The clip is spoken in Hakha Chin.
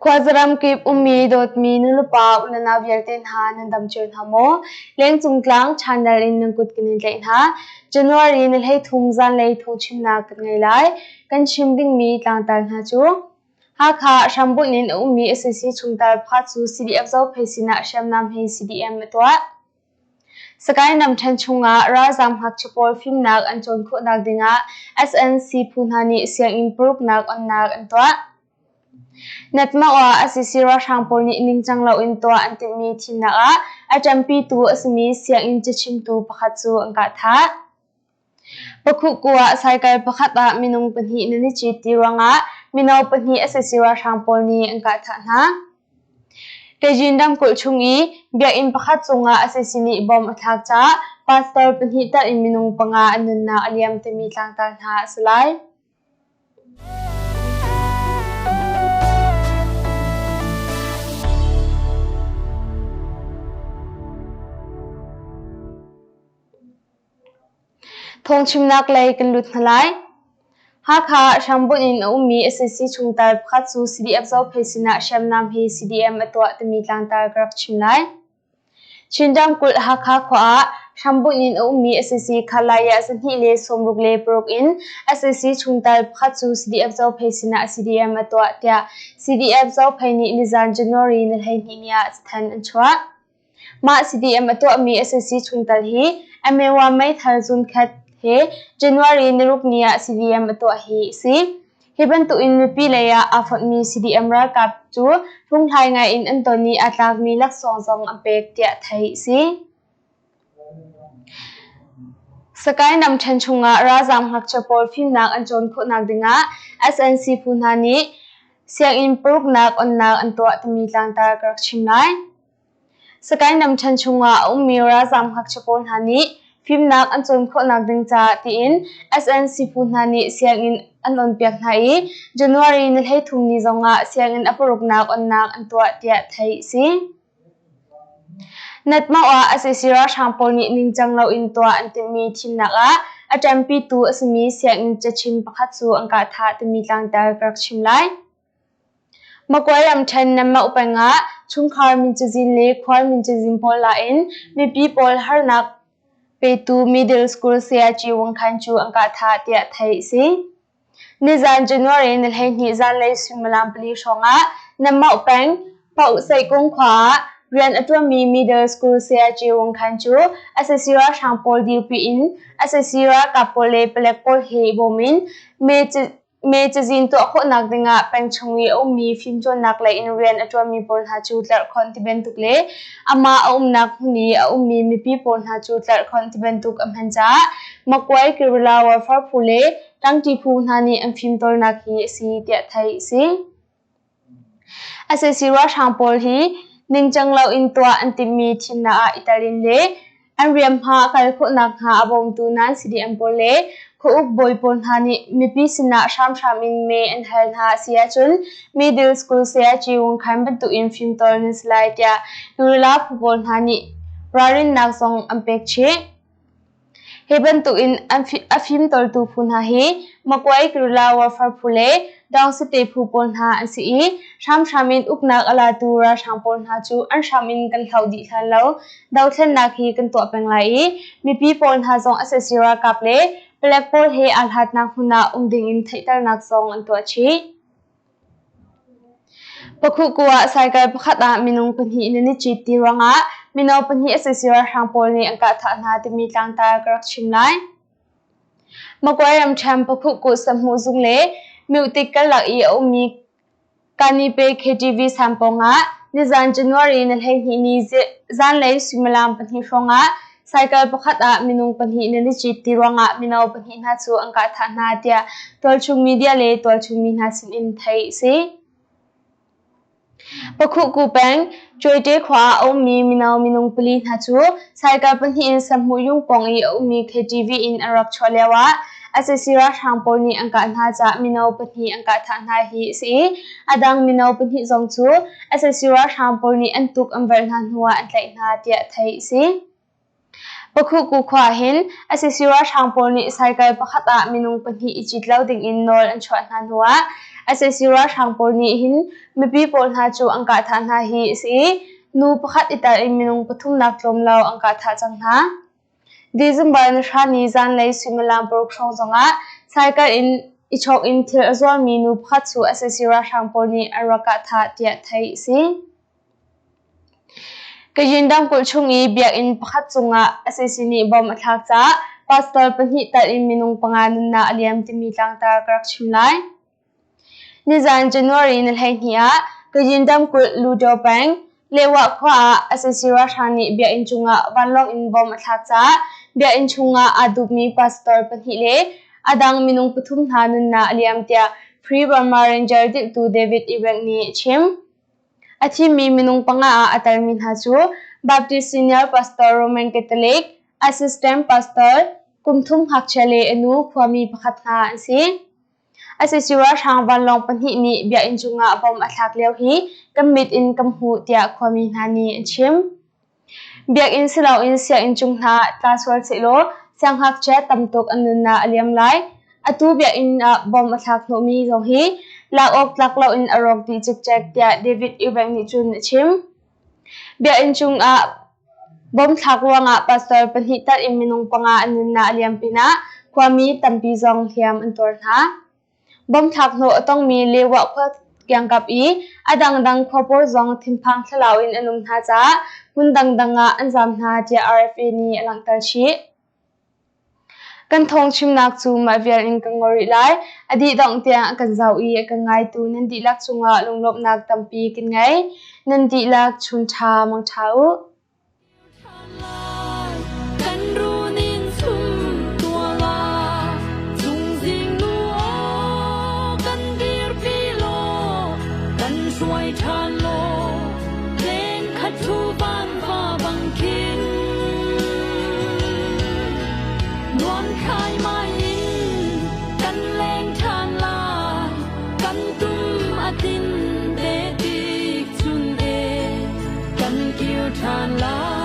Khuazaram kip ummi dawtmi nulepa unau vialte hna nan dam cio hna maw? Lengcung tlang channel in nan kut kan in tlaih hna. January ni 13 zanlei phungchimnak kan ngei lai. Kan chim dingmi tlangtar hna cu Hakha hrambunh in a ummi sac chungtel pakhat cu CDF Zophei sinah hriamnam he CDM a tuah. Sagaing ramṭhen chungah ralzaam ngakchia pawl fimnak an cawn khawhnak dingah SNC phu hna nih sianginn paruknak onnak an tuah. Natmah ah sac ralhrang pawl nih ningcang loin tuah an timhmi thimnak ah a ṭanpitu a simi sianginn cachimtu pakhat cu an kah thah. Pakhuhku ah cycle pakhat ah minung pahnih nan i cit ti ruangah mino pahnih sac ralhrang pawl nih an kah thah hna. Kajin ramkulh chung i biakinn pakhat cungah sac nih bom a thlak caah pastor pahnih telh in minung panga an nunnak a liam timi tlangtar hna a si lai. Phungchimnak lei kan lut hna lai. Hakha ah hrambunh in a ummi sac chungtel pakhat cu CDF Zophei sinah hriamnam hi CDM a tuah timi tlangtar ka rak chim lai. Chin ramkulh Hakha khua ah hrambunh in a ummi sac Khalaya 266 in sac chungtel pakhat cu CDF Zophei sinah CDM a tuah tiah CDF Zophei nih nizan January ni 12 ni ah cathanh an chuah. Mah CDM a tuahmi sac chungtel hi Amewa meithal zunkhat he January niruk ni ah CDM a tuah hi a si. Hi bantukin mipi lei ah aa fonhmi CDM ralkap cu hlunghlai ngai in an ton i aa tlakmi laksawng zong an pek tiah theih a si. Sagaing ramṭhen chungah ralzaam ngakchia pawl fimnak an cawn khawhnak dingah SNC phu hna nih sianginn paruknak onnak an tuah timi tlangtar ka rak chim lai. Sagaing ramṭhen chungah a ummi ralzaam ngakchia pawl hna nih fimnak an cawn khawhnak ding caah tiin SNC phu hna nih sianginn an onpiak hna i January ni 13 ni zongah sianginn a paruknak onnak an tuah tiah theih a si. Natmah ah sac ralhrang pawl nih ningcang loin tuah an timhmi thimnak ah a ṭanpitu a simi sianginn cachim pakhat cu an kah thah timi tlangtar ka rak chim lai. Magway ramṭhen Nanmah peng ah chungkhar min cazin le khual min cazin pawl la in mipi pawl harnak petu middle school sayaci Wang Khan cu an kah thah tiah theih a si. Nizan January ni 12 zanlei suimilam pali hrawngah Nanmah peng Paoh-Saihkung khua ah rian a ṭuanmi middle school sayaci Wang Khan cu sac ralhrang pawl dirpi in sac ralkap pawl le palek pawl he i bawm in Mee cazin tuah khawhnak dingah peng chung i a ummi fimcawnnak lei in rian a ṭuanmi pawl hna cu tlerhkhonh tibantuk le amah a umnak hmun i a ummi mipi pawl hna cu tlerhkhonh tibantuk a hman caah Magway Guerrilla Warfare phu le ṭangṭi phu hna nih an fimtawlnak hi a si tiah theih a si. Sac ralhrang pawl hi ningcang loin tuah an timhmi thimnak ah i tel in le an rianhma a kal khawh nakhnga a bawmtu nan CDM pawl le khuauk bawi pawl hna nih mipi sinah hramhram in mee an hal hna a si ahcun middle school sayaci Wung Khan bantukin fimtawl nan si lai tiah guerrilla phu pawl hna nih ralrinnak zong an pek chih. Hi bantukin a fimtawltu phu hna hi Magway Guerrilla Warfare phu le Dawngsate phu pawl hna an si i hramhram in uknak a latu ralhrang pawl hna cu an hram in kan hloh dih hlan lo dothlennak hi kan tuah peng lai i mipi pawl hna zong sac ralkap le palek pawl he aa hlatnak hmun ah um dingin theihternak zong an tuah chih. Pakhuhku ah cycle pakhat ah minung pahnih nan i cit ti ruangah mino pahnih sac ralhrang pawl nih an kah thah hna timi tlangtar ka rak chim lai. Magway ramṭhen Pakhuhku sahmuh zung le Myotik karlak i a ummi Kanipe KTV sang pawngah nizan January ni 12 ni zanlei suimilam pahnih hrawngah cycle pakhat ah minung pahnih nan i cit ti ruangah mino pahnih hna cu an kah thah hna tiah tualchung media le tualchung mi hna sinin theih a si. Pakhuhku peng Cuaite khua ah a ummi mino minung pali hna cu cycle pahnih in Sahmuh yung pawng i a ummi KTV in an rak chuah lioah sac ralhrang pawl nih an kah hna caah mino pahnih an kah thah hna hi a si i a dang mino pahnih zong cu sac ralhrang pawl nih an tuk an velh hna hnuah an tlaih hna tiah theih a si. Pakhuhku khua ah hin sac ralhrang pawl nih cycle pakhat ah minung pahnih i cit lo dingin nawl an chuah hna hnuah Sac ralhrang pawl nih hin mipi pawl hna cu an kah thah hna hi a si i nu pakhat i tel in minung pathumnak tlawm lo an kah thah cang hna. December ni hra ni zanlei suimilam paruk hrawng zongah cycle in i chawk in thil a zuarmi nu pakhat cu sac ralhrang pawl nih an rak kah thah tiah theih a si. Kayin ramkulh chung i biakinn pakhat cungah sac nih bomb a thlak caah pastor pahnih telh in minung panga nunnak a liam timi tlangtar ka rak chim lai. Nizan January ni 12 ah Kayin ramkulh Ludaw peng, Lewah khua ah sac ralhrang nih biakinn cungah vanlawng in bomb a thlak caah biakinn chungah aa dupmi pastor pahnih le a dang minung pathum hna nunnak a liam tiah Free Burma Ranger dirhtu David Ewing nih a chim. A thimmi minung panga ah a telmi hna cu Baptist Senior Pastor Roman Catholic, Assistant Pastor, kum thum ngakchia le a nu khuami pakhat hna an si. Asisi ralhrang vanlawng pahnih nih biakinn cungah bom a thlak lio hi kan mit in kan hmuh tiah khuami hna nih an chim. Biakinn siloin sianginn cung hna tla sual sehlaw siangngakchia tamtuk an nunnak a liam lai. Atu biakinn ah bom a thlak hnawhmi zong hi lak awk tlak loin a rawk dih cikcek tiah David Eubank nih cun a chim. Biakinn cungah bom thlak ruangah pastor pahnih tal in minung panga an nunnak a liam pinah khuami tampi zong hliam an tuar hna. Bomthlak hnawh a tongmi Lewah khua kiangkap i a dangdang khua pawl zong thinphang thlalau in an um hna caah hmun dangdang ah an zaam hna tiah RFA nih a langhter chih. Kan thawngchimnak cu mah vial in kan ngol rih lai. A dih dongh tiang a kan zoh i a kan ngaitu nan dihlak cungah lunglawmhnak tampi kan ngei. Nan dihlak chun ṭha mang ṭha u. Kan runin sum tuala cungzing nu aw kan dirpi law kan hruai ṭhan law leng khat thu van va bang khin nuam khai mai in kan leng ṭhan lai kan tum a tin te tik chun e kan kir ṭhan lai.